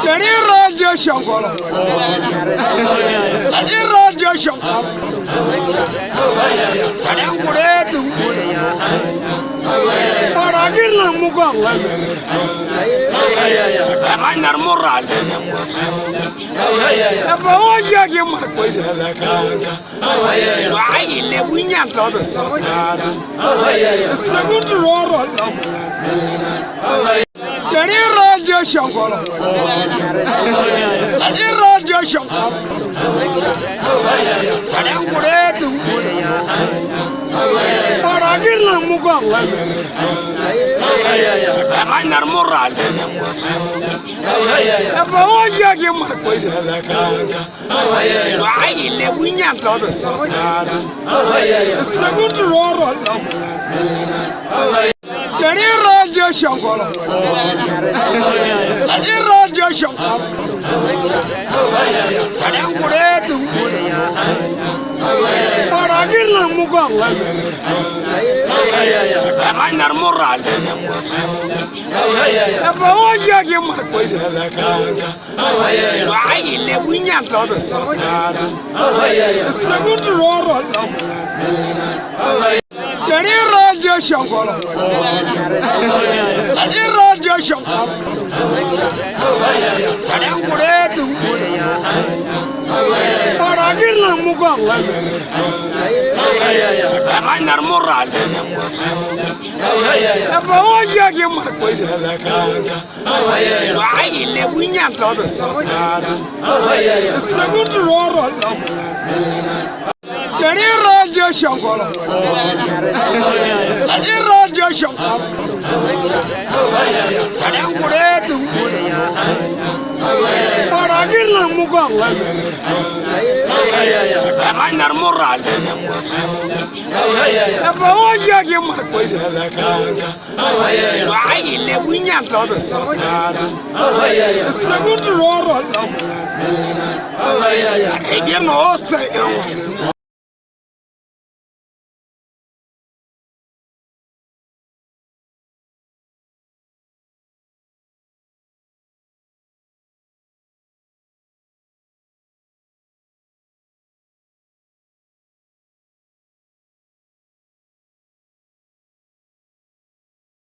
Eri radio shankolo. Eri radio shankolo. Kadangure dungure. Paragirna muganga. Emanyar murale. Ebawoyaki markwele. Ayile winyanta besakara. Sekuturoro. Eri radio shankolo. Eri radio shankolo. Kadangure dungure. Paragirna muganga. Emanyar murale. Ebawoyaki markwele. Ayile winyanta besakara. Sekuturoro. Eri radio shankolo. Eri radio shankolo. Kadangure dungure. Paragirna muganga. Emanyar murale. Ebawoyaki markwele. Ayile winyanta besakara. Sekuturoro. Eri radio shankolo. Eri radio shankolo. Kadangure dungure. Paragirna muganga. Emanyar murale. Ebawoyaki markwele. Ayile winyanta besakara. Sekuturoro. Eri radio shankolo. Eri radio shankolo. Kadangure dungure. Paragirna muganga. Emanyar murale. Ebawoyaki markwele. Ayile winyanta besakara. Sekuturoro. Ege no se enwa.